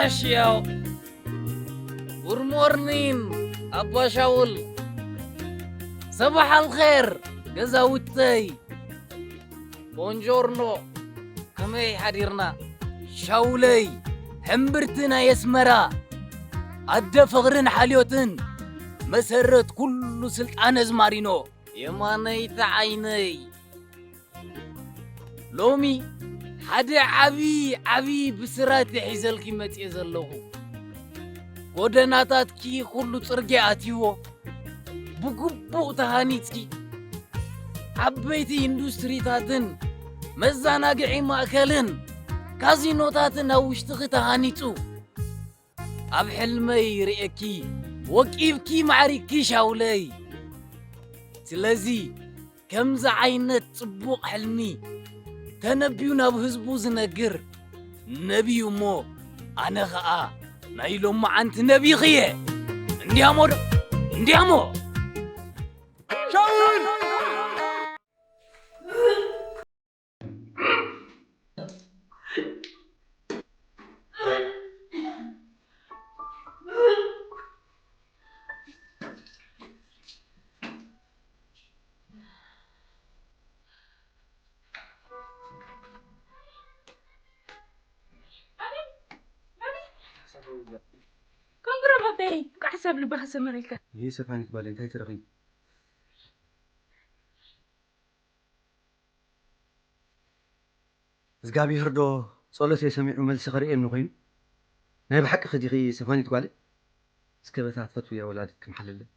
ኣሽያው። ጉድ ሞርኒን ኣባ ሻውል። ሰባሕ ኣልኼር ገዛውተይ። ቦንጆርኖ፣ ከመይ ሓዲርና? ሻውለይ፣ ሕምብርቲ ናይ ኣስመራ፣ ኣደ ፍቕርን ሓልዮትን፣ መሰረት ኩሉ ስልጣነ ዝማሪኖ፣ የማነይቲ ዓይነይ። ሎሚ ሓደ ዓቢ ዓቢ ብስራት ሒዘልኪ መጽየ ዘለኹ። ጎደናታትኪ ኩሉ ጽርግያ ኣትይዎ፣ ብግቡእ ተሃኒጽኪ፣ ዓበይቲ ኢንዱስትሪታትን መዘናግዒ ማእከልን ካዚኖታትን ኣብ ውሽጥኺ ተሃኒጹ። ኣብ ሕልመይ ርእየኪ፣ ወቂብኪ ማዕሪግኪ ሻውለይ። ስለዚ ከምዚ ዓይነት ጽቡቕ ሕልሚ ተነብዩ ናብ ህዝቡ ዝነግር ነብዩ እሞ፣ ኣነ ኸኣ ናይ ሎማዓንቲ ነቢኺ እየ። እንዲያሞ ዶ? እንዲያሞ! ሻውል! ኮንግራ ባበይ፣ እንኳዕ ሓሳብ ልብኻ ሰመረልካ። ይህ ሰፋኒት ጓለይ፣ እንታይ ትረኺ? እግዚኣብሄር ዶ ጸሎተይ ሰሚዑ መልሲ ከርእየኒ ኮይኑ? ናይ ብሓቂ ዲኺ ሰፋኒት ጓለይ? እስከ በታ ትፈትውያ ወላዲት ክምሓለለይ።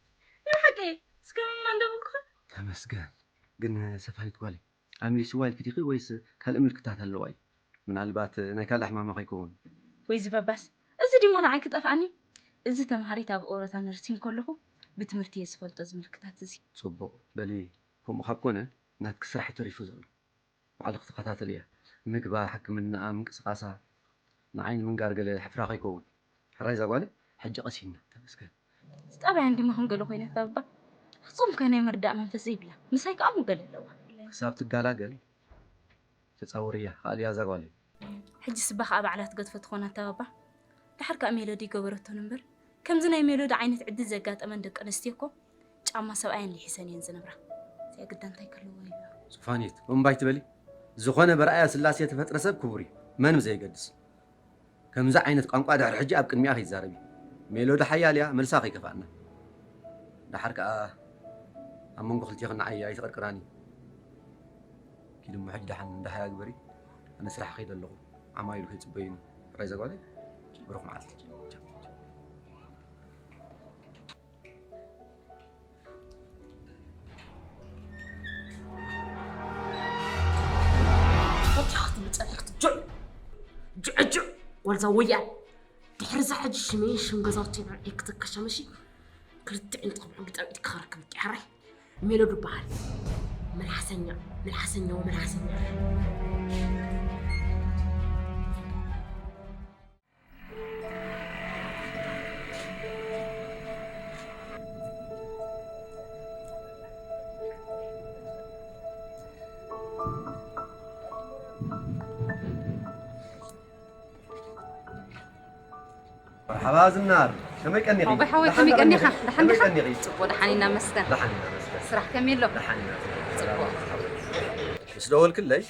ናይ ብሓቂ? እስከ መማ እንዳበልኩኻ? ተመስገን። ግን ሰፋኒት ጓለይ፣ ኣምሊስዋ ኢልኪ ዲኺ ወይስ ካልእ ምልክታት ኣለዋ እዩ? ምናልባት ናይ ካልእ ሕማማ ከይከውን። ወይ ዝበባስ፣ እዚ ድሞ ንዓይ ክጠፍኣኒ? እዚ ተምሃሪት ኣብ ኦሮታ ነርሲን ከለኹ ብትምህርቲ እየ ዝፈልጦ እዚ ምልክታት እዚ። ጽቡቕ። በሊ፣ ከምኡ ካብ ኮነ ናትኪ ስራሕ እዩ ተሪፉ ዘሎ። ባዕልኺ ተኸታተልያ። ምግባ፣ ሕክምናኣ፣ ምንቅስቓሳ፣ ንዓይ ንምንጋር ገለ ሕፍራ ከይከውን። ሕራይ እዛ ጓለይ፣ ሕጂ ቀሲንና። ተመስገን። ጣብያ እንዲሞ ከም ገለ ኮይነ እታ ባባ። ፍጹም ከ ናይ ምርዳእ መንፈስ ዘይብላ። ምሳይ ከኣ እሞ ገለ ኣለዋ። ክሳብ ትጋላገል ተጻወርያ፣ ከኣልያ እዛ ጓለይ። ሕጂ ስባ ከኣ ባዕላ ትገድፎ ትኾና እታ ባባ። ድሓር ከኣ ሜሎዲ ገበረቶን እምበር፣ ከምዚ ናይ ሜሎዲ ዓይነት ዕድል ዘጋጠመን ደቂ ኣንስትዮ እኮ ጫማ ሰብኣየን ልሒሰን እየን ዝነብራ። እዚኣ ግዳ እንታይ ክህልዋ እዩ? ሶፋኒት፣ እምባ ኣይትበሊ። ዝኾነ በርኣያ ስላሴ ተፈጥረ ሰብ ክቡር እዩ፣ መን ብዘየገድስ። ከምዚ ዓይነት ቋንቋ ድሕሪ ሕጂ ኣብ ቅድሚኣ ከይትዛረቢ። ሜሎዲ ሓያል እያ፣ መልሳ ከይከፍኣና። ደሓር ከኣ ኣብ መንጎ ክልቴኽን ንዓይ ኣይትቕርቅራኒ። ኪዲ እሞ ሕጂ ደሓን ደሃያ ግበሪ። ኣነ ስራሕ ከይደ ኣለኹ። ዓማዊሉ ከይጽበዩኒ። ጥራይ ዘጓለይ። ብሩኽ መዓልቲ። ወዲኻ ክትብል ጸኒሕክ ጁዕ፣ ጁዕ፣ ጁዕ፣ ወልዛ ወያል። ድሕሪ እዛ ሕጂ ሽመይን ሽም ገዛውተይን ኣልዒልክ ክትከሸመሺ፣ ክልቲዕን ጥቕምዑ ግጣሚት ክኸረክ ምጥዕራይ። ሜሎዲ በሃል። መልሓሰኛ፣ መልሓሰኛ ወመልሓሰኛ። መርሓባ ዝናር፣ ከመይ ቀኒኺ? ኣቦይ ሓወይ፣ ደሓን ከመይ ዶ ቀኒኻ? ቀኒኺ? ደሓን ከመይ ዲኻ? ቀኒኺ? ጽቡቕ፣ ደሓን ኢና መስገን። ደሓን ኢና መስገን። ስራሕ ከመይ ኣሎ? ደሓን ኢና። ጽቡቕ። ምስ ደወልክለይ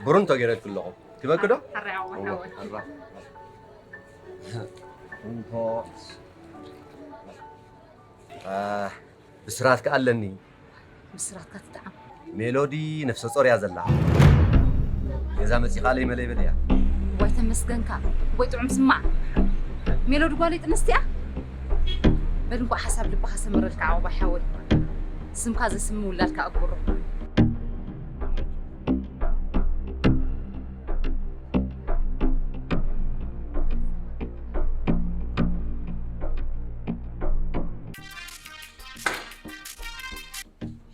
ብሩን ተገይረልኪ ኣለኹ። ክበኪ ዶ? ሕራይ ኣቦይ ሓወይ። ሕራ። እንኮ። አ፣ ብስራት ከኣ ኣለኒ። ብስራትካ ትጥዓም። ሜሎዲ ነፍሰ ጾር እያ ዘላ። ገዛ መጺኻ ለይ መለይ በል እያ። ዋይ ተመስገንካ፣ ወይ ጥዑም ስማዕ። ሜሎዲ ጓለይ ጥንስቲ እያ። በል እንኳዕ ሓሳብ ልብኻ ሰመረልካ ዓቕባይ ሓወይ። ስምካ ዘስሚ ውላድካ ኣክብሮ።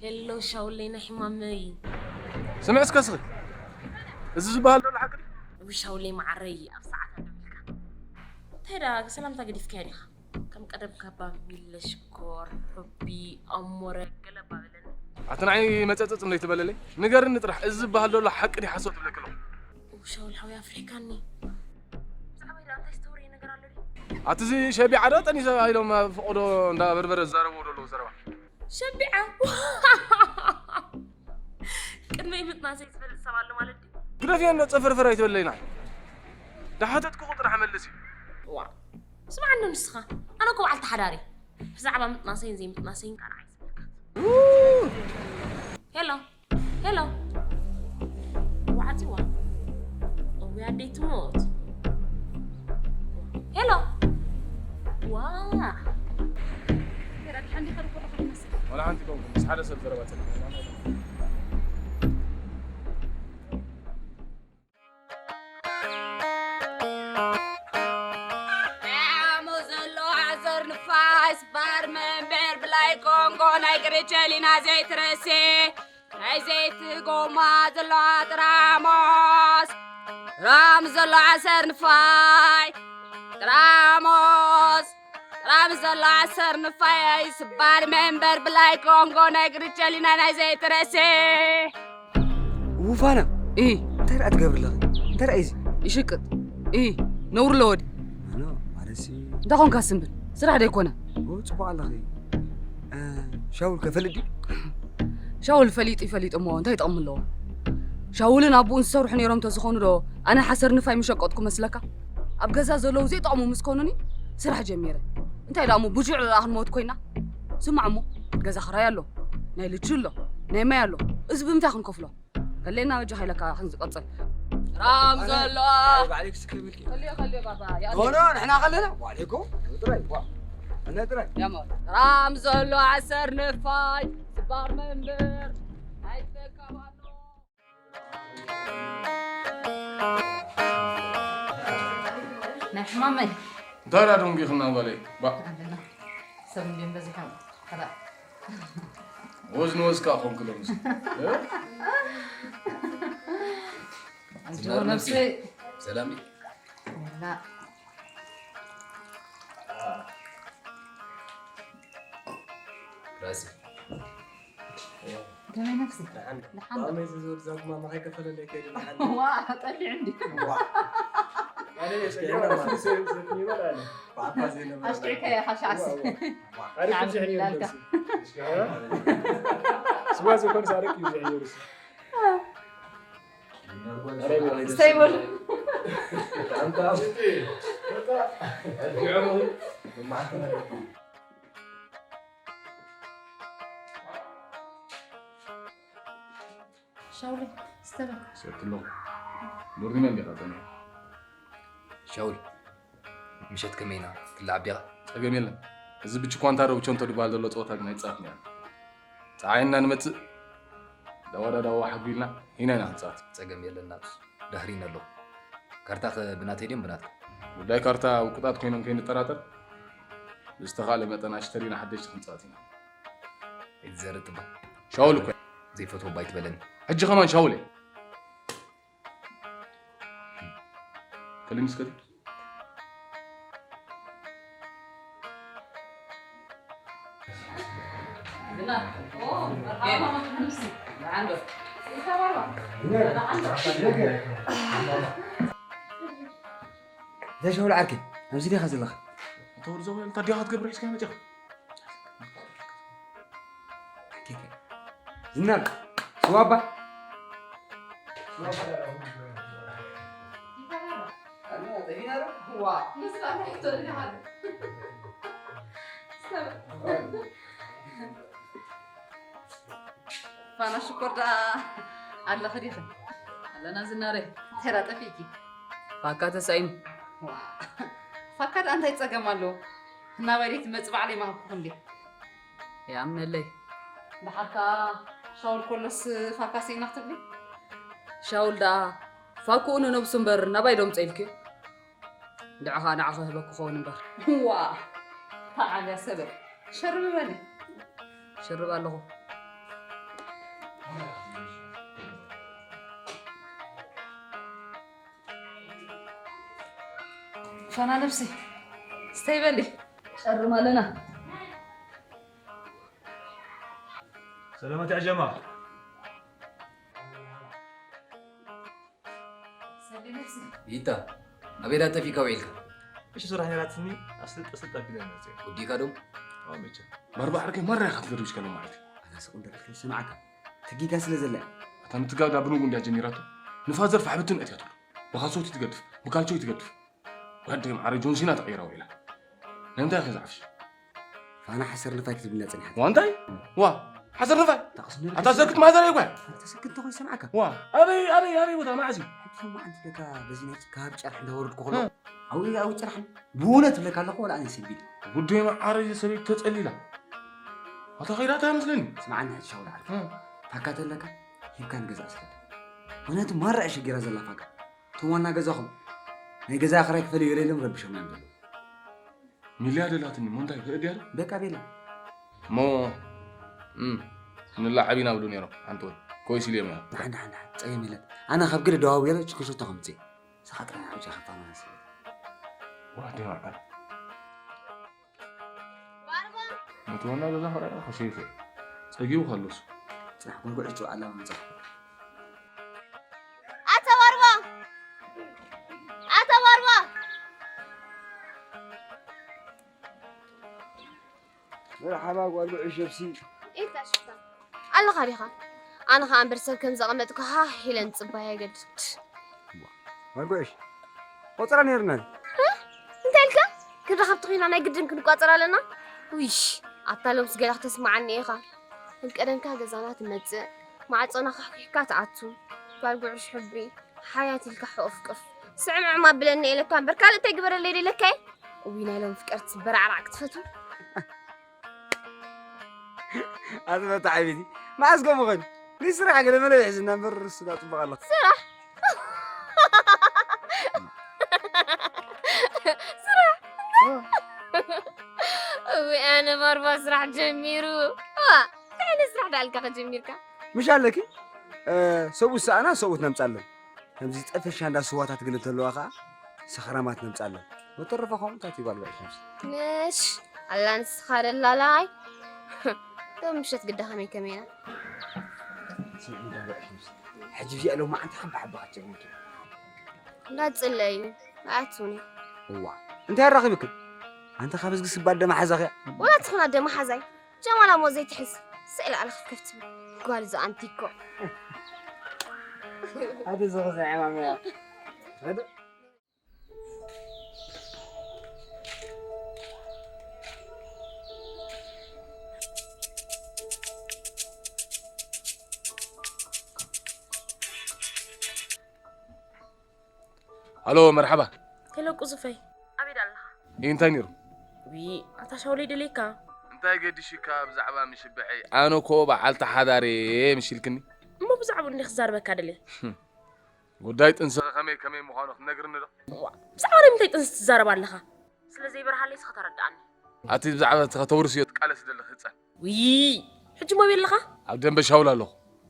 ሄሎ ሻውለይ፣ ናይ ሕማመይ። ስምዒ እስከ ስኺ። እዚ ዝበሃል ዘሎ ሓቂ ድዩ? እዊ ሻውለይ መዓረይ፣ ኣብ ሰዓታ ደዊልካ። እንታይ ደኣ ሰላምታ ገዲፍካያ ዲኻ? ከም ቀደምካ ባሚለ ሽኮር፣ ሑቢ፣ ኣሞረ፣ ገለ ባበለኒ። ኣቲ ንዓይ መጸጸጽ እንዶ ይትበለለይ? ንገርኒ ጥራሕ፣ እዚ ዝበሃል ዘሎ ሓቂ ድዩ ሓሶት ትብለኪ ኣለኹ? እዊ ሻውል ሓወይ ኣፍሪሕካኒ። ብዛዕባይ ደኣ እንታይ ዝተወረየ ነገር ኣሎ ድዩ? ኣቲ እዚ ሸቢዓ ዶ ጠኒሰ ኢሎም ኣብ ፈቐዶ እንዳ በርበረ ዝዛረብዎ ዘለዉ ዘረባ። ሸቢዓ? ቅድመይ ምጥናሰይ ዝፈልጥ ሰብ ኣሎ ማለት ድዩ? ግደፍዮ እንዶ ጸፈርፈር ኣይትበለይና። ደሓተትኩ ጥራሕ መልሲ። ዋ፣ ስምዓኒ ንስኻ። ኣነ እኮ በዓልቲ ሓዳር እየ። ብዛዕባ ምጥናሰይን ዘይምጥናሰይን ካን ኣይዝምልከት። ሄሎ፣ ሄሎ። ዋዓፂዋ። እውይ ኣደይ ትሞት። ሄሎ። ዋ። ሄራ፣ ድሓን ዲኻ? ደኮ ዶ ክትመስል? ዋላ ሓንቲ ኮንኩ፣ ምስ ሓደ ሰብ ዘረባ ጸኒሐ። ዓሞ ዘሎ ዓዘር ንፋስ፣ ባር መንበር ብላይ ኮንጎ፣ ናይ ግሪቸሊና ዘይትረሴ፣ ናይ ዘይቲ ጎማ ዘለዋ ጥራሞስ፣ ራም ዘሎ ዓሰር ንፋይ፣ ጥራሞስ፣ ራም ዘሎ ዓሰር ንፋይ፣ ስባር መንበር ብላይ ኮንጎ፣ ናይ ግሪቸሊና ናይ ዘይትረሴ። ውፋና፣ እ። እንታይ ደኣ ትገብሪ ኣለኺ? እንታይ ደኣ እዩ እዚ? ይሽቅጥ። እ፣ ነውሪ ኣለዎ ድዩ? ኣነ ማለትሲ እንታይ ኾንካ ስምብል? ስራሕ ዶ ኣይኮነ? ኦ፣ ጽቡቕ ኣለኺ። እ፣ ሻውል ከ ፈልጥ ድዩ? ሻውል ፈሊጡ ይፈሊጡ እሞ እንታይ ጥቕሚ ኣለዎ? ሻውልን ኣቦኡን ዝሰርሑ ነይሮም ተዝኾኑ ዶ ኣነ ሓሰር ንፋይ ምሸቀጥኩ መስለካ? ኣብ ገዛ ዘለዉ ዘይጠቕሙ ምስ ኮኑኒ ስራሕ ጀሚረ። እንታይ ደኣ እሞ ብጁዕ ደኣ ክንሞት ኮይና? ስማዕ እሞ ገዛ ክራይ ኣሎ፣ ናይ ልጁ ኣሎ፣ ናይ ማይ ኣሎ። እዚ ብምንታይ ክንከፍሎ? ከሌና በጃኻ ኢለካ ክንዝቀጽል። ራም ዘሎ። ኣይ፣ ባዕለይ ክስከም ኢልኪ። ከልዮ፣ ከልዮ ባባ፣ ያ ኖ፣ ኖ፣ ንሕና ከለና። ዋዕሌኮ፣ ጥራይ፣ ዋ። እነ ጥራይ። ያማ። ራም ዘሎ ዓሰር ንፋይ፣ ስባር መንበር፣ ኣይተካባሎ። ናይ ሕማመይ። እንታይ ደኣ ደንጒኽና ጓለይ? ባ- ኣለና። ሰብ እንድዮም በዚሖም። ከዳ። ወዝ ንወዝ ከኣ ኾንኩ ሎምስ። እ? ኣጆ ዝናብ ነብሲ። ነብሲ። ሰላም ድዩ? ወላ። ራሲ። ከመይ ነብሲ? ደሓን። ደሓን። ብኣመይ ዝዝወድ ዛጉማ ማኻይ ከፈለለይ ከይዱ ደሓን። ዋ፣ ጠሊዑ እንዲ። ዋ። ኣነ የስቀየና ማለት። ብዓባ ዘይነበረ ኣሽኪዕከ ኢኻ ሻዕሲ። ዋ፣ ዋ። ኣሪፍ ናዕም ዝሕን እዩ ላልካ። ነብሲ። ስዋ ዘይኮነ ሳርቅ እዩ ዝሕን እዩ። ኣረ፣ ብጣዕሚ ስታይ በሉ። ኣንታ፣ ኣርጅዖም። ሻውለይ፣ ስተበል። ሰትሎ። ሎርዲና እንዲኻ ጸኒሑ። ሻውል፣ ምሸት ከመይ ኢና? ትላዓብ ዲኻ? ጸገም የለን። እዚ ብችኳንታ ዶ ብቸንቶ ድበሃል ዘሎ ጸወታ ግን ኣይጻወትናዮን። ጸዓይና ንመጽእ፣ ዳዋ ዳዋ ሓጒልና ኢና ኢና ክንጻወት። ጸገም የለን ናቱስ። ዳህሪን ኣለኹ። ካርታኸ ብናተይ ድዮም ብናትካ? ጉዳይ ካርታ ውቁጣት ኮይኖም ከይንጠራጠር፣ ብዝተኻእለ መጠን ኣሽተሪና ሓደሽቲ ክንጻወት ኢና። ኣይትዘርጥ እባ። ሻውል እኮ። ዘይፈትዎ እባ ኣይትበለኒ። ሕጂ ከማን ሻውል እየ። ከልኒ እስከ። እዛ ሻውል ዓርከይ፣ ኣብዚ ዲኻ ዘለኻ? ኣቶ ወዲ ዘውኤል፣ እንታይ ዲኻ ክትገብር ሒዝካ መጺኻ? ዝናብ፣ ስዋ እባ። ፋና ሽኮር ደኣ ኣለኺ ዲኺ? ኣለና ዝናረይ። እንታይ ደኣ ጠፊእኪ? ፋካ ተሳኢኑ። ዋ፣ ፋካ ደኣ እንታይ ጸገም ኣለዎ? እናበይ ትመጽእ ባዕለይ ምሃብኩኺ እንዴ? ያምነለይ። ደሓር ከኣ ሻውል ኮሎስ ፋካ ስኢና ክትብሊ? ሻውል ደኣ ፋክኡ ንነብሱ እምበር ናባይ ዶ ኣምጸኢልክዮ? እንድዒ ኸኣ ንዓኺ ክህበኪ ክኸውን እምበር። ዋ፣ ተዓልያ ሰበብ። ሸርቢ በሊ። ሽርብ ኣለኹ። ፋና ነብሲ፣ ስተይ በሊ። ጨርም ኣለና። ሰላማት ያ ጀማ። ይታ፣ ኣበይ ዳ ጠፊእካ ውዒልካ? እሺ፣ ስራሕ ነራትኒ ኣስልጥ ኣስልጥ ኣቢለ መጽእ። ወዲካ ዶ? ኣዎ፣ መቸ። ባርባ ዓርከይ ማራ ኢኻ ትገርብሽ ከሎ ማለት እዩ። ኣነ ስቕ እንደልክ ሰማዕካ ትጊጋ ስለ ዘለ እታ ምትጋብ ዳብንኡ እንዲያ ጀሚራቶ። ንፋዘር ፋሕብትን እትያትሉ። ብካልሶ ትገድፍ፣ ብካልቾ ትገድፍ። ወደይ ማዕረ ጆንሲና ተቐይራ ውዒላ። ንምንታይ ኢኻ ዝዓፍሽ? ፋና ሓሰር ንፋይ ክትብልና ጸኒሓት ዋንታይ? ዋ፣ ሓሰር ንፋይ። ታቕስነር ኣታ ሰክት ማዘር ኣይጓ። ተሰክት ተኾይ ሰማዕካ ዋ፣ ኣበይ ኣበይ ኣበይ ቦታ ማዓሲ? ሕጂ ማ ሓንቲ ደካ በዚ ናይ ካብ ጨርሒ እንዳወረድኩ ከሎ ኣው ኣው ጨርሒ ብእውነት ብለካ ኣለኹ ወላ ኣነ ሰቢል ጉደይ ማዓረ ሰበይት ተጸሊላ። ኣታ ኸይዳ እንታይ መስለኒ? ስማዓኒ ሕጂ ሻውል ዓርኪ ታካ ተለካ ሂብካ ንገዛ ኣስረዳ ምክንያቱ ማራ እየ ሸጊራ ዘላ ፋካ እቶም ዋና ገዛኹም ናይ ገዛ ክራይ ክፈልዩ የለሎም ረብሾም እዮም ዘለዉ ሚልያ ደላትኒ ሞ እንታይ ክእድያ ዶ? በቃ ቤላ እሞ እም፣ ንላዓብ ኢና ብሉ ነይሮም ሓንቲ ወይ ኮይስ ኢልዮም እዮም ንሓን ንሓን ንሓን ጸገም የለን ኣነ ካብ ግደ ደዋውየለ ችክሾቶ ከምጽእ ስኻ ጥራይ ዓውጫ ከፋና ስለ ወዲ ማዕረ ነቲ ዋና ገዛ ክረኣ ከሸይፈ ጸጊቡ ከሎሱ ጽናሕ ጎልጎል ዕጭ ኣላ ምጻ ኣታ ባርባ ኣታ ባርባ መርሓባ ጓል ጉዕሽ ሸብሲ ኢልካ ሽፍታ ኣለኻ ዲኻ ኣነ ኸኣ እምበር ሰብ ከም ዘቐመጥኩ ሃ ኢለን ጽባይ ኣይገድድ ጓል ጉዕሽ ቆጸራ ነይርናን እንታይ ኢልካ ክንረኸብ ተኾይና ናይ ግድን ክንቋጸር ኣለና ውይሽ ኣብታ ሎምስ ገለ ክተስምዓኒ ኢኻ ህልቀደምካ ገዛና ትመጽእ ማዕጾና ካሕኪሕካ ትኣቱ ጓል ጉዕሽ ሕብሪ ሓያት ኢልካ ሕቑፍቅፍ ስዕምዕም ኣብለኒ ኢለካ እምበር ካልእ እንታይ ግበረለይ ዶ ኢለካየ እዊ ናይ ሎም ፍቀርቲ በራዕራዕ ክትፈትው ኣዝመታ ዓቢቲ መዓስ ከምኡ ኾን ንስራሕ ገለ መለ ይሕዝና እምበር ርስና ጽቡቕ ኣለኹ ስራሕ ስራሕ እዊ ኣነ ባርባ ስራሕ ጀሚሩ ዋ እንታይ ዓይነት ስራሕ ዳልካ ከጀሚርካ ምሽ ኣለኪ ሰብኡት ሰኣና ሰብኡት ነምጻለን ከምዚ ጠፈሻ እንዳ ስዋታት ግን እንተለዋ ከዓ ሰኽራማት ነምጻለን ወተረፈ ከምኡታት ይጓልጓ ሸምስ ምሽ ኣላ ንስኻ ደላላይ ዶ ምሸት ግዳ ከመይ ከመይና ሕጂ እዚኣ ሎም መዓንቲ ሓባ ሓባ ክትጀምር እንዳጽለዩ ኣያትውኒ እዋ እንታይ ኣራኺብክን ኣንተ ካብ ዝግስባል ደማ ሓዛኽያ ወላ ትኹና ደማ ሓዛይ ጀማላ ሞ ዘይትሕዝ ስእሊ ኣለ ክትከፍት ጓል እዚ ኣንቲኮ ኣደ ዝኽዘ ዕማምያ ሃሎ መርሓባ ሄሎ ቁዙፈይ ኣበይ ኣለኻ ይህ እንታይ ነይሩ ዊ ኣታ ሻውለይ ደልየካ እንታይ ገዲሽካ ብዛዕባ ምሽብዐይ ኣነ ኮ በዓልቲ ሓዳር እየ ምሽ ኢልክኒ እሞ ብዛዕባኡ እንዲ ክዛርበካ ደልየ ጉዳይ ጥንስኺ ከመይ ከመይ ምዃኑ ክትነግርኒ ዶ ብዛዕባ ናይ ምንታይ ጥንሲ ትዛረብ ኣለኻ ስለ ዘይበርሃለይ ስኸ ተረድኣኒ ኣቲ ብዛዕባ እቲ ከተውርስዮ ትቃለስ ዘለኺ ህፃን ውይ ሕጂ ሞ ኣለኻ ኣብ ደንበ ሻውል ኣለኹ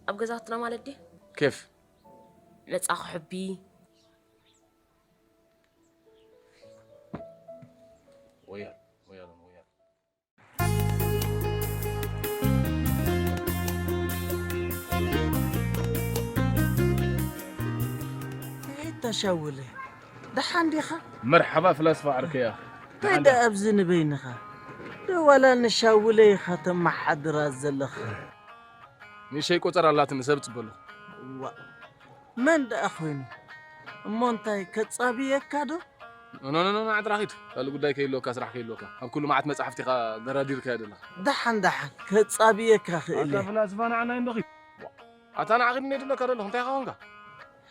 ኣብ ገዛትና ማለት ድዩ ኬፍ ነፃ ክሕቢ ወያል ወያል ወያል ተሻውለ ደሓን ዲኻ? መርሓባ ፍላስፋ ዓርከያ እንታይ ደኣ ኣብዚ ንበይንኻ ደዋላ ንሻውለ ኢኻ ተመሓድራ ዘለኻ ንእሸይ ቆጸር ኣላትኒ ሰብ ጽበሉ ዋ መን ደኣ ኮይኑ እሞ እንታይ ከጻብየካ ዶ ኖኖኖ ዓጥራኺድ ካልእ ጉዳይ ከይልወካ ስራሕ ከይልወካ ኣብ ኩሉ መዓት መጻሕፍቲ ኢኻ ደራዲርካዮ ዘለኻ ደሓን ደሓን ከጻብየካ ክእል ኣታ ፍላስፋ ንዓና እንዶኺ ኣታ ንዓኺድ እኔ ድለካ ዘለኹ እንታይ ኸኾንካ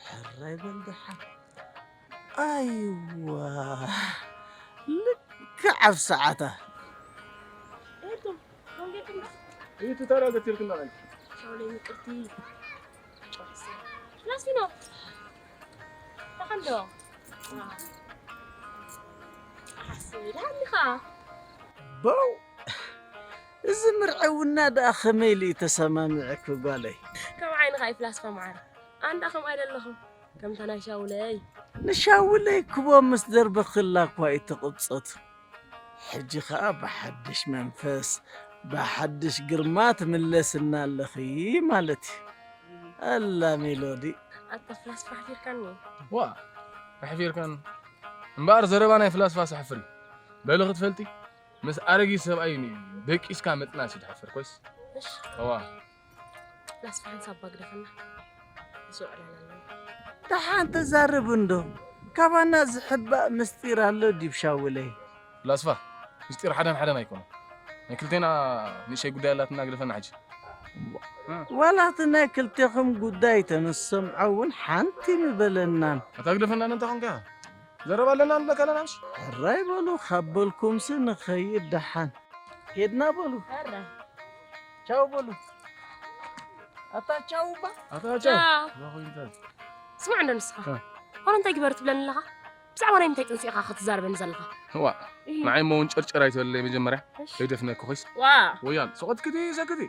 ሕራይ በል ደሓን ኣይዋ ልክዕ ኣብ ሰዓታ እቲ ታዲያ ገቲርክና ሻውለይ ምቅርቲ ላስቲኖ ተኸንዶ ሓስብ ደሃሊኻ በው እዚ ምርዐውና ደኣ ኸመይ ኢሉ እዩ ተሰማሚዕኪ ጓለይ ከም ዓይንኻ እዩ ፍላስፋ መዓር ኣንዳ ከም ኣይደለኹም ከምታ ናይ ሻውለይ ንሻውለይ ክቦ ምስ ደርበኽላ እኳ እዩ ተቕብጸቱ ሕጂ ኸኣ ብሓድሽ መንፈስ ብሓድሽ ግርማ ትምለስና ኣለኺ ማለት እዩ ኣላ ሜሎዲ ኣታ ፍላስፋ ኣሕፊርካኒ ዋ ኣሕፊርካን እምበኣር ዘረባ ናይ ፍላስፋ ሰሕፍር እዩ። በሊ ክትፈልጢ፣ ምስ ኣረጊት ሰብኣይ ደቂስካ ምጥናስ እዩ ድሓፍር ኮይስ። እሺ። እዋ። ላስፋ ሓንሳብ ባግደፈና። ዝውዕላል ኣለና። ደሓን ተዛረብ እንዶ። ካባና ዝሕባእ ምስጢር ኣሎ ዲብ ሻውለይ። ላስፋ ምስጢር ሓደን ሓደን ኣይኮነን። ናይ ክልቴና ንእሽተይ ጉዳይ ኣላትና ግደፈና ሕጂ። ዋላ እቲ ናይ ክልቴኹም ጉዳይ ተንሰምዖ እውን ሓንቲ ምበለናን። ኣታ ግደፈና ነንታ ኾንካ ዘረባ ኣለና ንብለካ ኣለና ምሽ። ሕራይ በሉ ካብ በልኩምሲ ንኸይድ ደሓን። ሄድና በሉ። ቻው በሉ። ኣታ ቻው እባ። ኣታ ቻው። ስማዕ እንዶ ንስኻ። እ። ዋላ እንታይ ግበር ትብለኒ ኣለኻ? ብዛዕባ ናይ ምንታይ ጥንሲ ኢኻ ክትዛረበኒ ዘለኻ? እዋ፣ ንዓይ እሞ እውን ጨርጨር ኣይትበለለይ መጀመርያ። እሺ። ከይደፍነኪ ኮይስ። ዋ። ወያን፣ ሰቆጥኪ ድዩ ሰክቲ?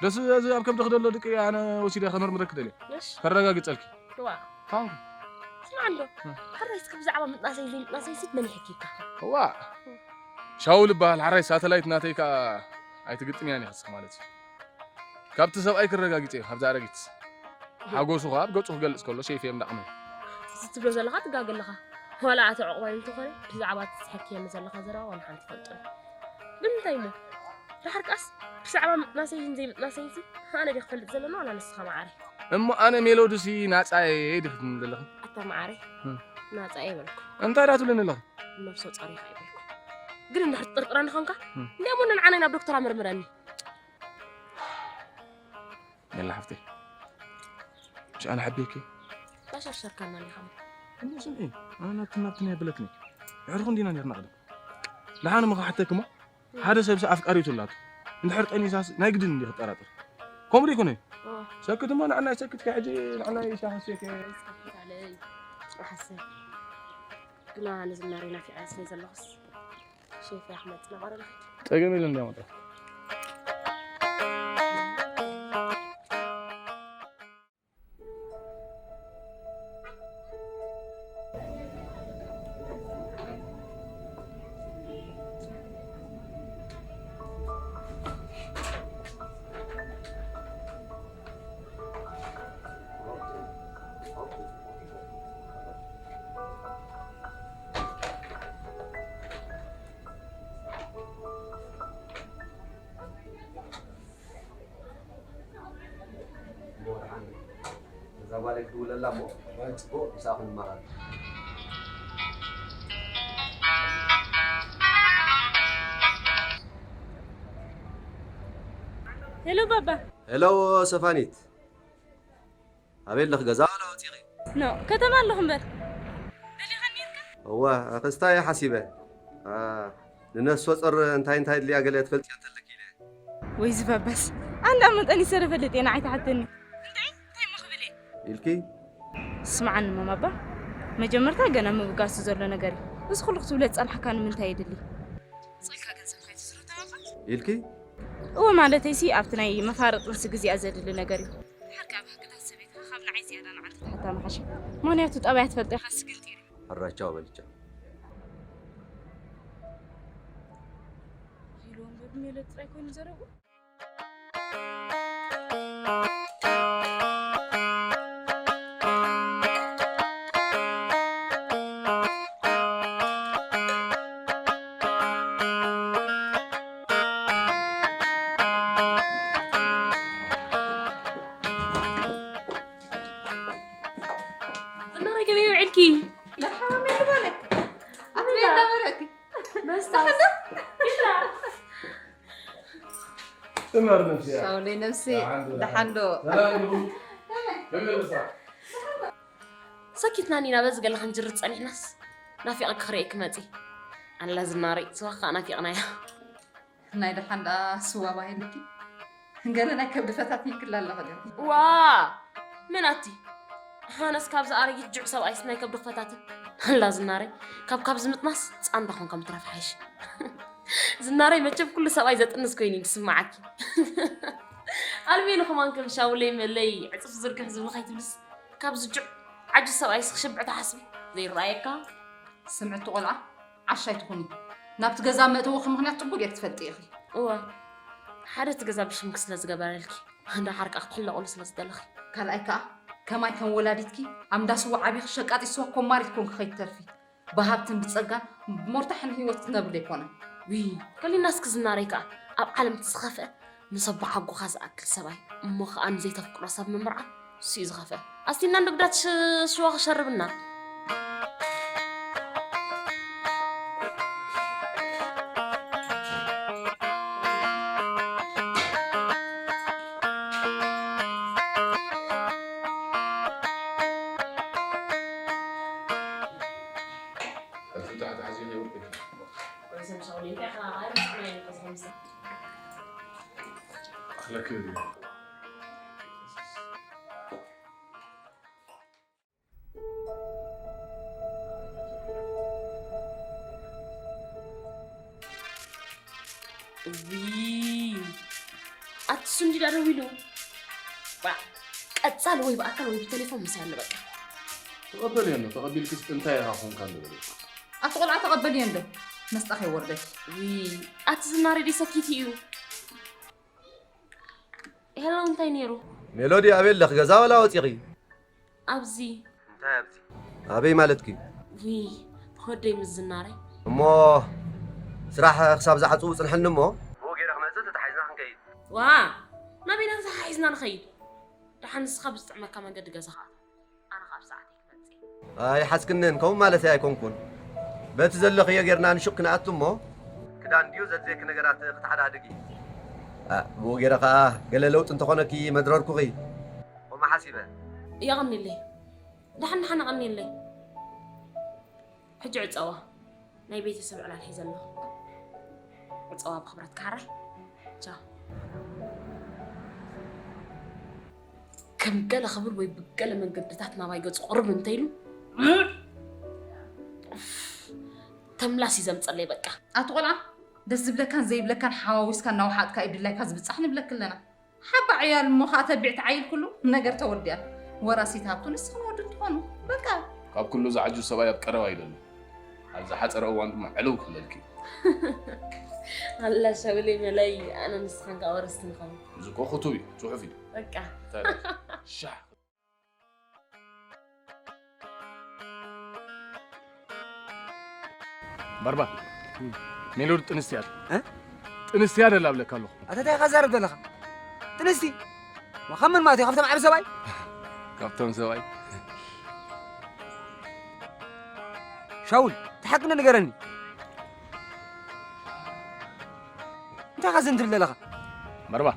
ደስ እዚ ኣብ ከብድኺ ደሎ ድቂ ኣነ ወሲደ ከመርምረኪ ደልየ። እሺ። ከረጋግጸልኪ። ዋ። ታንኩ። ስማዕ እንዶ። እ። ሕራይ እስኪ ብዛዕባ ምጥናሰይ ዘይምጥናሰይ ሲ መን ይሕኪካ? እዋ። ሻውል እበሃል ሓራይ ሳተላይት ናተይ ከኣ ኣይትግጥምያን ኢኺ እስኺ ማለት እዩ። ካብቲ ሰብኣይ ክረጋግጽ እየ፣ ካብዛ ኣረጊት። ሓጎሱ ከኣ ኣብ ገጹ ክገልጽ ከሎ ሸይፈ እየ እንዳቕመ። እዚ ትብሎ ዘለኻ ትጋገ ኣለኻ። ዋላ ኣቶ ዑቕባይ እንተኾነ ብዛዕባ እቲ ትሕክየኒ ዘለኻ ዘረባ ዋላ ሓንቲ ይፈልጦ እዩ። ግን እንታይ እሞ? ደሓር ከኣስ ብዛዕባ ምጥናሰይን ዘይምጥናሰይንሲ ኣነ ድየ ክፈልጥ ዘለኒ ዋላ ንስኻ መዓረይ? እሞ ኣነ ሜሎዲሲ ናጻ እየ ዲኺ ትብልኒ ዘለኺ? ኣታ መዓረይ እም። ናጻ እየ በልኩ። እንታይ ደኣ ትብልኒ ኣለኺ? ነብሰ ጾር ኢኻ ኣይበልኩ። ግን እንድሕር ትጥርጥረኒ ኾንካ እም። እንድያሞ ንዓነይ ናብ ዶክተር ኣመርምረኒ። ሜላ ሓፍተይ ምሽ ኣነ ሓቢርኪ ባሻሻርካና ዲኻ እሞ ስምዒ ኣነ ናብቲ ናብቲ ናይ በለትኒ ድሕርኹ እንዲና ኔርና ቅድም ደሓን እሞ ክሓተኪ እሞ ሓደ ሰብሲ ኣፍቃሪቱ ኣላቱ እንድሕር ጠኒሳስ ናይ ግድን እንዲ ክጠራጥር ከምኡ ዶ ይኮነ ሰክት እሞ ንዓናይ ሰክት ከ ሕጂ ንዓናይ ሻሂ ሰትየ ግና ንዝናረይ ናፊቐ ስለ ዘለኹስ ሸይፈይ ክመጽእ ነባረ ንኸይድ። ጸገም የለን እንድያ መጣ። እዛ ጓለይ ክድውለላ እሞ ጽቡቕ ምሳኹም ይመኻር። ሄሎ ባባ። ሄሎ ሰፋኒት። ኣበይ ኣለኺ ገዛ ዋላ ወጺኺ? ኖ ከተማ ኣለኹ እምበር። ደሊኻኒ ኢልካ? እወ ኣኸስታ እየ ሓሲበ። ንነፍሲ ወጸር እንታይ እንታይ ድልያ ገለ ትፈልጥዮ እንተለኪ ኢለ። ወይ ዝፈበስ ኣንዳ መጠን ይሰረፈልጥ እየ ንዓይ ትሓተኒ። እንታይ እንታይ እሞ ክብል እየ? ኢልኪ? ስምዓኒ ማማ ኣባ መጀመርታ ገና ምብጋሱ ዘሎ ነገር እዩ። እዚ ኩሉ ክትብሎ ዝጸንሓካ ንምንታይ የድሊ? ጸልካ ገንዘብ ከይትስርህ ተባባ? ኢልኪ? እወ ማለተይሲ ኣብቲ ናይ መፋርቕ ጥንሲ ግዜኣ ዘድሊ ነገር እዩ። ድሓር ከኣ ባህግታት ሰበይትኻ ካብ ንዓይ ዝያዳ ንዓንተ ትሓታ ምሓሸ። ምኽንያቱ ጠባያ ትፈልጦ ኢኻ ስግንጢር እዩ። ሕራይ ቻው በሊ ቻው። ኢሉ ወንበሩ ሜለት ጥራይ ኮይኑ ዘረቡ። ዝናረይ ከመይ ውዒልኪ? መርሓባ መን ይባለክ? ኣበይ እንዳበረኪ? መስታወስ። ይላ። እመር ነፍስያ። ሻውለይ ነፍሲ ደሓን ዶ? ሰላም ይኹን። ከመይ ኣለኻ? ሰኪትና ኒና በዚ ገለ ክንጅርር ጸኒሕናስ ናፊቐ ክኽርእየኪ መጺ። ኣላ ዝናረይ ስዋ ከዓ ናፊቕናያ። ናይ ደሓን ደኣ ስዋ ባሂልኪ ገለ ናይ ከብዲ ፈታትንክላ ኣለኺ ዶ? ዋ! መን ኣቲ? ኣነስ ካብዚ ኣረጊት ጅዕ ሰብኣይስ ናይ ከብዲ ክፈታትን። ኣላ ዝናረይ፣ ካብ ካብዚ ምጥናስ ጻንዳ ኮንካ ምትራፍ ሓይሽ። ዝናረይ መቸም ኩሉ ሰብኣይ ዘጥንስ ኮይኑ እዩ ዝስምዓኪ። ኣልቤኒ ከማን ከም ሻውለይ መለይ ዕጽፍ ዝርግሕ ዝብል ከይትብልስ ካብዚ ጅዕ ዓጁዝ ሰብኣይስ ክሽብዕ ትሓስቢ ዘይረኣየካ። ስምዕቲ ቆልዓ ዓሻ ኣይትኹኒ። ናብቲ ገዛ መእተወኺ ምኽንያት ጽቡቕ ጌርኪ ትፈልጢ ኢኺ። እወ፣ ሓደ እቲ ገዛ ብሽምኪ ስለ ዝገበረልኪ፣ ደሓር ከኣ ክትሕለቑሉ ስለ ዝደለኺ። ካልኣይ ከኣ ከማይ ከም ወላዲትኪ ኣብ እንዳ ስዋ ዓቢኺ ሸቃጢት ስዋ ኮማሪት ኮንኪ ከይትተርፊ። ብሃብትን ብጸጋን ብሞርታሕን ህይወት ክትነብር ዘይኮነ። ዊ፣ ከሊና እስኪ ዝናረይ ከኣ፣ ኣብ ዓለም እቲ ዝኸፍአ ንሰቦ ሓጎኻ ዝኣክል ሰብኣይ፣ እሞ ኸኣ ንዘይተፍቅሮ ሰብ ምምርዓው፣ እሱ እዩ ዝኸፍአ። ኣስቲና እንዶ ግዳት ሽ-፣ ሽዋ ክሸርብና። ኣኽለክ ድዩ? እውይ፣ ኣቲ እሱ እንዲዳ ደዊሉ። ባ፣ ቀጻል ወይ ብኣካል ወይ ብቴሌፎን ምሳይ ኣሎ በቃ። ተቐበልዮ ኣሎ፣ ተቐቢልክስ እንታይ ኢኻ ኮንካ ኣሎ በለ። ኣቲ ቆልዓ ተቐበልዮ እንዶ፣ መስጣ ከይወርደኪ። እውይ፣ ኣቲ ዝናሬ ደይ ሰኪት እዩ። ሄሎ፣ እንታይ ነይሩ? ሜሎዲ፣ ኣበይ ኣለኽ? ገዛ ወላ ወፂኺ? ኣብዚ። እንታይ ኣብዚ? ኣበይ ማለትኪ? ውይ፣ ወደይ ምስ ዝናረይ። እሞ ስራሕ ክሳብ ዝዓፅዉ ፅንሐኒ እሞ። ብኡ ገይረ ክመፅእ ተታሒዝና ክንከይድ። ዋ፣ ናበይ ኢና ተታሒዝና ንኸይድ? ደሓን ንስኻ ብዝጥዕመካ መንገዲ ገዛኻ ኣቶ። ኣነ ኸኣ ብሰዓተይ ክመጽእ እየ። ኣይሓዝክንን፣ ከምኡ ማለተይ ኣይኮንኩን። በቲ ዘለኽዮ ጌርና ንሹቕ ክንኣቱ እሞ፣ ክዳን ድዩ ዘድልየኪ ነገራት ክትሓዳድጊ። ኣ፣ ብኡ ጌረ ኸኣ ገለ ለውጢ እንተኾነኪ መድረርኩኺ። ከምኡ ሓሲበ። የቐንየለይ። ደሓን ደሓን የቐንየለይ። ሕጂ ዕጸዋ። ናይ ቤተሰብ ዕላል ሒዘ ኣለኹ። ዕጸዋ ብኽብረት ካራይ። ቻው። ከም ገለ ክብል ወይ ብገለ መንገድታት ናባይ ገጹ ቅርብ እንተኢሉ፣ ተምላስ እዩ ዘምጸለይ በቃ። ኣቲ ቆልዓ፣ ደስ ዝብለካን ዘይብለካን ሓዋዊስካ እናወሓጥካ እዩ ድላይካ ዝብጻሕ ንብለኪ ኣለና። ሓባ ዕያል እሞ ኸኣ ተቢዕ ትዓይል ኩሉ ነገር ተወዲኣ። ወራሲት ሃብቱ ንስኽን ወዱ እንትኾኑ። በቃ። ካብ ኩሉ ዝዓጁ ሰብኣይ ኣብ ቀረባ እዩ ዘሎ። ኣብ ዝሓጸረ እዋን ድማ ዕልው ክብለልኪ እዩ። ኣላ ሸብለይ መለይ፣ ኣነ ንስኻን ከኣ ወረስቲ ንኸውን። እዚ እኮ ክቱብ እዩ፣ ጽሑፍ እዩ። በቃ። እንታይ ደኣ? ሻሕ። ባርባ፣ ሜሎዲ ጥንስቲ እያ። እ? ጥንስቲ እያ ደላ እብለካ ኣለኹ። ኣታ እንታይ ኢኻ ትዛረብ ዘለኻ? ጥንስቲ? ዋ፣ ካብ መን ማለት እዩ? ካብቶም ዓቢ ሰብኣይ? ካብቶም ሰብኣይ። ሻውል፣ እቲ ሓቂ ንገረኒ። እንታይ ኢኻ ዝም ትብል ዘለኻ? ባርባ፣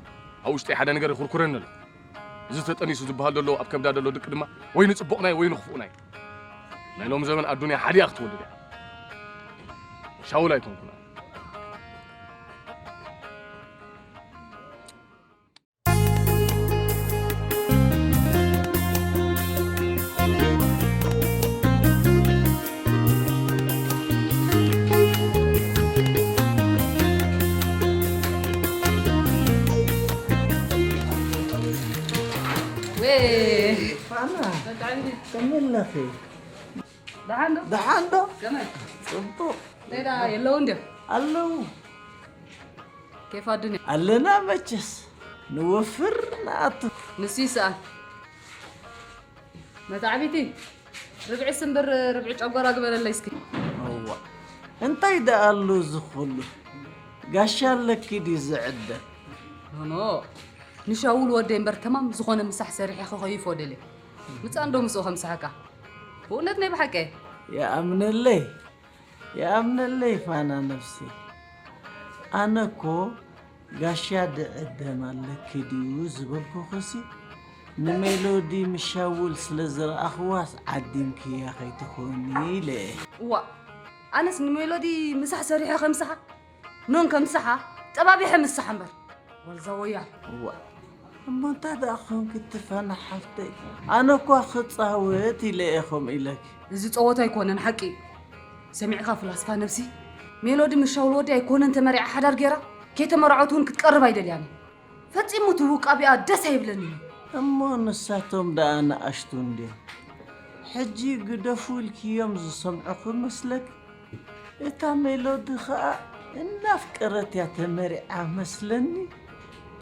ኣብ ውሽጠይ ሓደ ነገር ይኹርኩረኒ ኣሎ። እዚ ተጠኒሱ ዝበሃል ዘሎ ኣብ ከብዳ ዘሎ ድቂ ድማ ወይ ንጽቡቕ ናይ ወይ ንኽፉእ ናይ። ናይ ሎም ዘመን ኣዱንያ ሓዲኣ ክትወልድ እያ። ሻውል ኣይኮንኩን ኣነ። ወይ ፋና፣ መጣዕሚ። ከመይ ኣለኺ? ደሓን ዶ? ደሓን ዶ? ከመይ? ጽቡቕ። እንታይ ደኣ የለውን ድዮም? ኣለዉ። ኬፍ ኣዱንያ? ኣለና መቸስ። ንወፍር ንኣቱ። ንሱ ይስኣን። መታዕቢቲ፣ ርብዒ ስምብር ርብዒ ጨጎራ ግበረለይ እስኪ። እዋ። እንታይ ደኣ ኣሎ እዚ ኩሉ? ጋሻ ኣለኪ ድዩ ዝዕደል? ኖኖ። ንሻውል ወደይ እምበር ተማም ዝኾነ ምሳሕ ሰሪሐ ክኸይፎ ደልየ። ምጻእ እንዶ ምስኡ ከምስሓካ። ብእውነት ናይ ብሓቂ። ይኣምነለይ፣ ይኣምነለይ ፋና ነፍሲ። ኣነ እኮ ጋሻ ድዕደም ኣለኪ ድዩ ዝበልኩኽሲ፣ ንሜሎዲ ምሻውል ስለ ዝረኣኽዋስ ዓዲምክያ ከይትኾኒ ኢለ። እዋ፣ ኣነስ ንሜሎዲ ምሳሕ ሰሪሐ ከምስሓ? ኖን ከምስሓ ጠባቢሐ ምስሓ እምበር። ዋልዛ ወያ። እዋ፣ እሞ እንታይ ደኣ ኾንኪ ትፋና ሓፍተይ? ኣነ እኳ ክጻወት ኢለ እየ ከምኡ ኢለኪ። እዚ ጸወታ ኣይኮነን ሓቂ። ሰሚዕካ ፍላስፋ ነብሲ? ሜሎዲ ምስ ሻውል ወዲ ኣይኮነን ተመሪዓ ሓዳር ጌራ? ከይተመርዓወት እውን ክትቀርብ ኣይደልያን እየ። ፈጺሙ እቲ ውቃቢኣ ደስ ኣይብለንን እዩ። እሞ ንሳቶም ደኣ ንኣሽቱ እንድዮም። ሕጂ ግደፉ ኢልክዮም ዝሰምዑ ክመስለኪ? እታ ሜሎዲ ኸኣ እናፍቀረት እያ ተመሪዓ መስለኒ።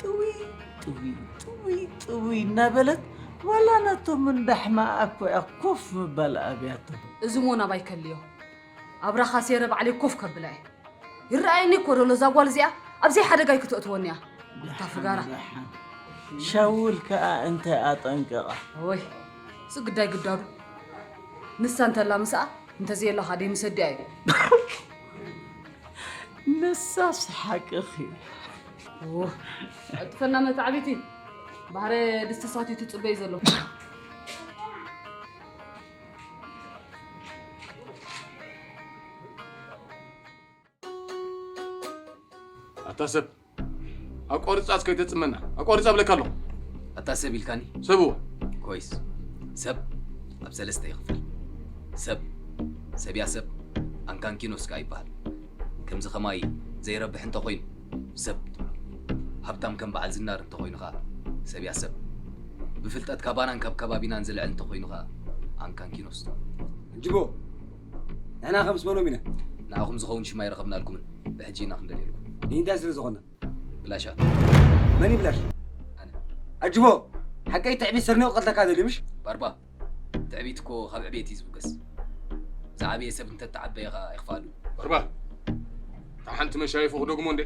ጥውይ፣ ጥውይ፣ ጥውይ፣ ጥውይ እናበለት ዋላ ነቶም እንዳሕማኣ እኮ እያ ኮፍ ምባል ኣብያቶም። እዚ እሞ ናባይ ከልዮ። ኣብራኻ ሴረ ባዕለይ ኮፍ ከብላ እየ። ይረኣየኒ እኮ ደሎ እዛ ጓል እዚኣ ኣብዘይ ሓደጋ ኣይክተእትወኒ እያ። እታ ፍጋራ። ሻውል ከኣ እንታይ ኣጠንቀቓ? ወይ፣ እዚ ግዳይ ግዳዱ። ንሳ እንተላ ምስኣ፣ እንተዘየላ ካደይ ምሰዲ ኣይብል። ንሳስ ሓቅኺ። ኦ፣ ቀልጥፈና መታዕቢቲ። ባህረ ድስቲ ሳትዩ ትጽበይ ዘሎ። ኣታ ሰብ፣ ኣቋርጻ እስከ ይተጽመና። ኣቋርጻ እብለካ ኣለኹ። ኣታ ሰብ ኢልካኒ? ሰብ እወ። ኮይስ፣ ሰብ ኣብ ሰለስተ ይኽፈል። ሰብ፣ ሰብያ ሰብ፣ ኣንካንኪኖስ ከኣ ይበሃል። ከምዚ ኸማይ ዘይረብሕ እንተኾይኑ፣ ሰብ ትብሎ። ሃብታም ከም በዓል ዝናር እንተኾይኑ ኸኣ፣ ሰብያ ሰብ። ብፍልጠት ካባናን ካብ ከባቢናን ዝልዕል እንተኾይኑ ኸኣ፣ ኣንካንኪኖስ ትብሎ። ጅቦ፣ ንሕና ከም ስመሎም ኢና። ንዓኹም ዝኸውን ሽም ኣይረኸብናልኩምን። ብሕጂ ኢና ክንደልየልኩም። ንእንታይ ስለ ዝኾንና? ብላሻት። መን ይብላሽ? ኣነ። ኣጅቦ፣ ሓቀይ ትዕቢት ስርንዮ ክቐትለካ ደልዩ፣ ምሽ? ባርባ፣ ትዕቢት እኮ ካብ ዕቤት እዩ ዝብገስ። ዝዓበየ ሰብ እንተተዓበየ ኸኣ ኣይኽፍኣሉ። ባርባ፣ ካብ ሓንቲ መሻይፉ ክደግሞ እንዴ?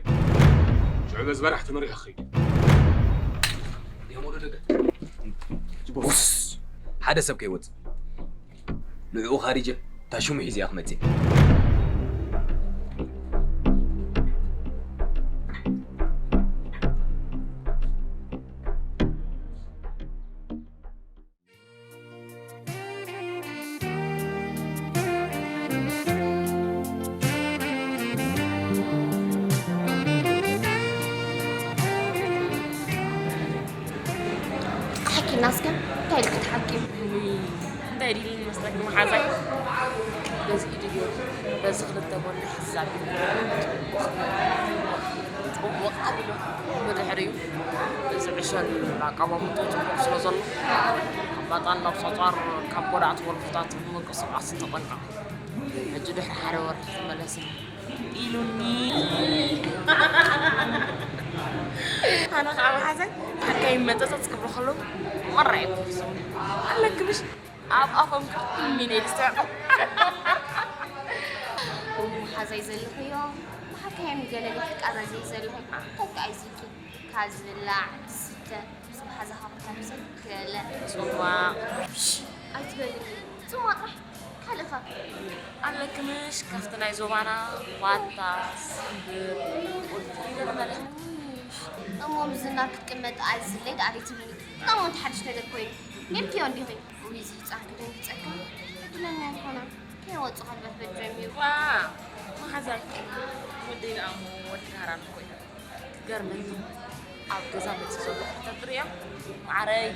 ሽዑ በዚ በራሕ ተመሪሑ ክኸይድ። የሞዶ ደገ። ኣጅቦ። ሓደ ሰብ ከይወጽእ። ንዕኡ ካሪጀ፣ እታ ሽሙ ሒዘያ ክመጽእ። ተሓኪምና እስከ እንታይ ኢልኪ ተሓኪም? ውይ፣ እንታይ ድዩ መስለኪ መሓዛይ? በዚ ኢዱ ገይሩ፣ በዚ ክልተ ጎኒ ሕዛብ ጽቡቕ ኣቢሉ፣ ብድሕሪኡ እዚ ዕሸል ኣቀማምጥኡ ጽቡቕ ስለ ዘሎ፣ ካብ ባጣን ናብ ጸጻር፣ ካብ ጎዳዕቲ ወልፍታት ንምንቅስቓስ ተጠንቀቕ። ሕጂ ድሕሪ ሓደ ወርሒ ክመለስ ኢሉኒ። ኣነ ከዓ መሓዛይ ሓካይ መጠጠት ክብሉ ከለዉ መራ እዮም ዝፍስሙ። ኣለኪ ምሽ ኣብ ኣፎም ግን ሚኔ ይስተዕቁ። መሓዛይ ዘለኽዮ ብሓካዮም ገለ ቤት ቃዛ ዘይ ዘለኹ ተካ ኣይዝኪ ካብ ዝብላዕ ዝስተ ዝመሓዛኻ ቦታ ምሰል ገለ ጽማቕ ኣይትበልኒ። ጽማቕ ጥራሕ ካልእኸ? ኣለኪ ምሽ ካብቲ ናይ ዞባና ዋታ፣ ስምብር፣ ቁልፊ ገለ መለ። እሞ ምስ ዝናር ክትቅመጥ ኣዝለይ ደኣ ደይትብልኒ? እሞ እንታይ ሓድሽ ነገር ኮይኑ? ጌርክዮ እንዲኺ? ውይ፣ እዚ ህጻን ክደንግጸካ ዕድለኛ ኣይኮነን። ከይወጹ ከልበትበት ጀሚሩ። ዋ፣ መሓዛይ፣ ወደይ ደኣ እሞ ወዲ ዳህራን እኮ እዩ። ገርመኒ ኣብ ገዛ መጽእ ዘሎ ሕተት ርእዮ። ማዕረይ፣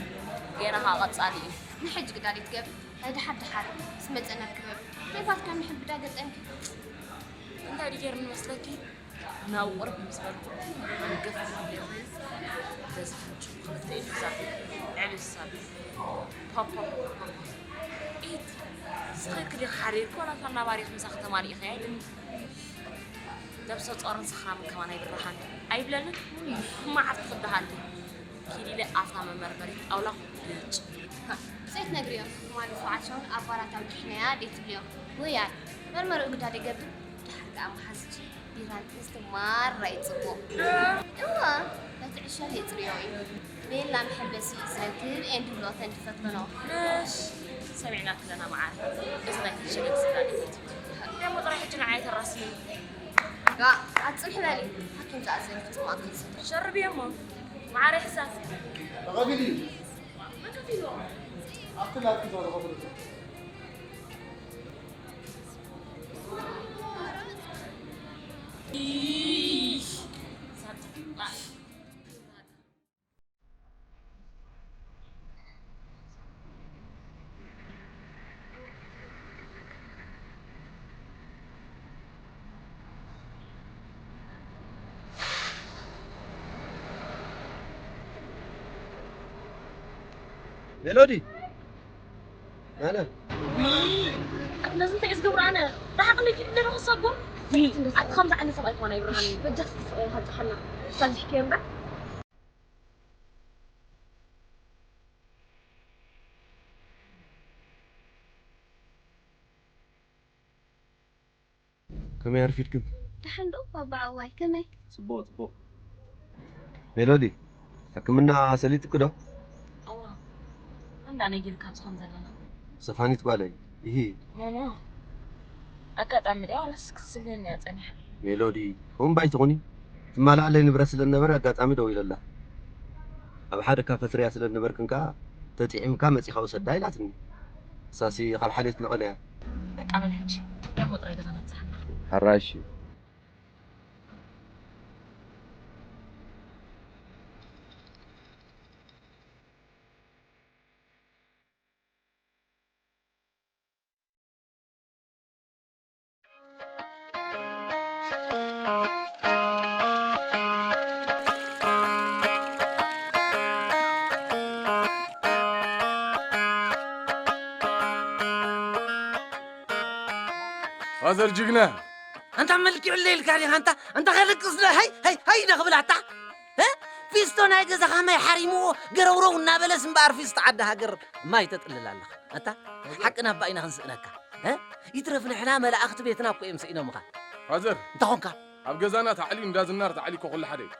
ጌና ኸኣ ቀጻሊ እዩ። ንሕጂ ግዳ ደይትገብሪ? ናይ ደሓር ደሓር ምስ መጸና ክበብ። ከይፋትካ ንሕብዳ ገጠምኪ። እንታይ ድዩ ገይሩኒ መስለኪ? ናብ ቁርብ ምስ በልኩ መንገፍ በዚ ፍንጭ ክልተ ኢዱ ሒዛ ዕብስ ኣቢሉ ፖፖ ኢድ ስኺርክ ዲኺ ሓሪርክ ዋላ እታ ናባሪኽ ምሳኺ ተማሊእኽያ ኢሉኒ። ነብሰ ጾርን ሰኽራምን ከማን ኣይብርሃን ኣይብለንን። መዓር ትኽዳሃለይ። ኪድ ኢለ ኣብታ መመርመሪት ጣውላ ኩልጭ። ዘይትነግርዮ ትማሊ ፉዓት ሻውን ኣብ ባራት ኣውጊሕናያ ደይትብልዮ። ወያል መርመሪኡ ግዳ ደይገብር። ደሓር ከኣ መሓዝኪ ቢራን ጥንስቲ ማራ እዩ ጽቡቕ። እወ፣ ነቲ ዕሸል የጽርዮ እዩ። ቤላ መሐበሲ እዩ ዝረክብ ኤንድ ብሎ ተንዲ ፈትኖ። ምሽ ሰሚዕና ክለና መዓር። እዚ ናይ ፍንሸል ስጋ ድሌት። ደሞ ጥራይ ሕጂ ንዓይ ተራስኒ። ጋ፣ ኣጽንሒ በሊ። ሓኪም ዝኣዘኒ ጽማቕ ከይሰትር። ሸርብዮ እሞ። መዓር ይሕሳስ። ተቐቢሉ እዩ። መን ከፊልዎ? ኣብቲ ላኪ ተረኸብሉ። ኢሽ። ሜሎዲ፣ ኣነ ነዚ እንታይ ዝገብሩ ኣነ ብሓቂ ለኪ ለበ ክሰጎ ኣቲ ከምዚ ዓይነት ሰብ ኣይኮነ ይብርሃኒ በጃ ሃጫሓና ሳዚሕከ እምበር። ከመይ ኣርፊድክም? ደሓን ዶ ባባ ኣዋይ ከመይ? ጽቡቕ ጽቡቕ። ሜሎዲ፣ ሕክምና ሰሊጥኪ ዶ? እዋ እንዳ ነጊርካ ዝኾን ዘለና ሰፋኒት ጓለይ፣ ይሂ ሞሞ ኣጋጣሚ ዲያ ዋላስ ክትስልኒ እያ ጸኒሐ ሜሎዲ፣ ከምኡ ባይትኹኒ። ትማልኣለይ ንብረት ስለ ዝነበረ ኣጋጣሚ ደው ኢለላ። ኣብ ሓደ ካፈትርያ ስለ ዝነበርክን ከኣ ተጥዒምካ መጺኻ ውሰዳ ኢላትኒ። እሳሲ ካብ ሓልዮት ነቐለ እያ። በቃ በል ሕጂ ደሞ ጥራይ ገዛ ነብጽሓ ሓራሽ እዩ። ፋዘር ጅግና ኣንታ መልኪዑለይ ኢልካ ዲኻ ኣንታ ኣንታ ከልቅስ ዶ ሃይ ሃይ ሃይ ዶ ክብል ኣታ እ? ፊስቶ ናይ ገዛኻ ማይ ሓሪምዎ ገረውረው እናበለስ እምበኣር ፊስቶ ዓዲ ሃገር ማይ ተጥልል ኣለኻ ኣታ ሓቅና ኣባ ኢና ክንስእነካ እ? ይትረፍ ንሕና መላእኽቲ ቤትና እኮ እዮም ስኢኖምኻ ፋዘር እንተኾንካ ኣብ ገዛና ታዕልዩ እንዳ ዝናር ታዕሊኮ ኩሉ ሓደ እዩ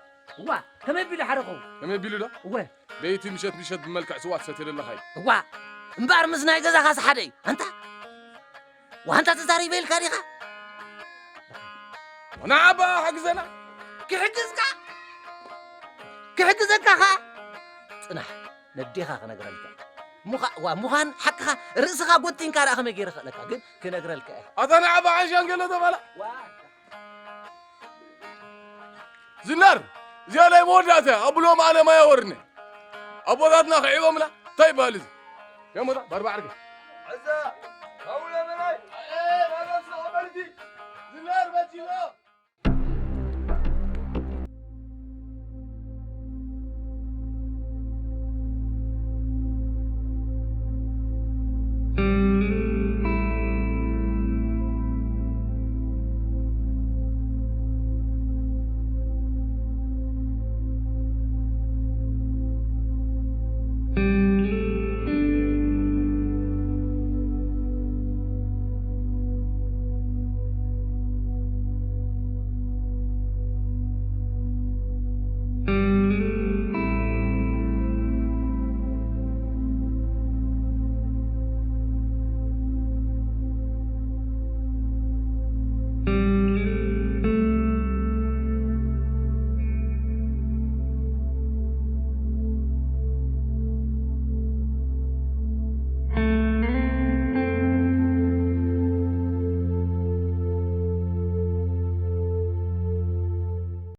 እዋ ከመይ ቢሉ ሓደ ኸውን ከመይ ቢሉ ዶ እወ ለይቲ ምሸት ምሸት ብመልክዕ ስዋ ትሰትየ ዘለኻ እዩ እዋ እምበኣር ምስ ናይ ገዛኻስ ሓደ እዩ ኣንታ ዋንታ ተዛሪበ ኢልካ ዲኻ ንዓባ ሓግዘና ክሕግዝካ ክሕግዘካ ኸ ጽናሕ ነዴኻ ክነግረልካ ምዃ- ዋ- ምዃን ሓቅኻ ርእስኻ ጎቲንካ ደኣ ከመይ ገይረ ክእለካ ግን ክነግረልካ እየ ኣታ ንዓባ ዓሻን ገለ ተባላ ዝናር እዚኣ ናይ መወዳእታ እያ ኣብሎም ኣለም ኣያወርኒ ኣቦታትና ክዒቦምላ እንታይ ይበሃል እዚ የሞታ ባርባ ዓርገ ዝናር በጂሎ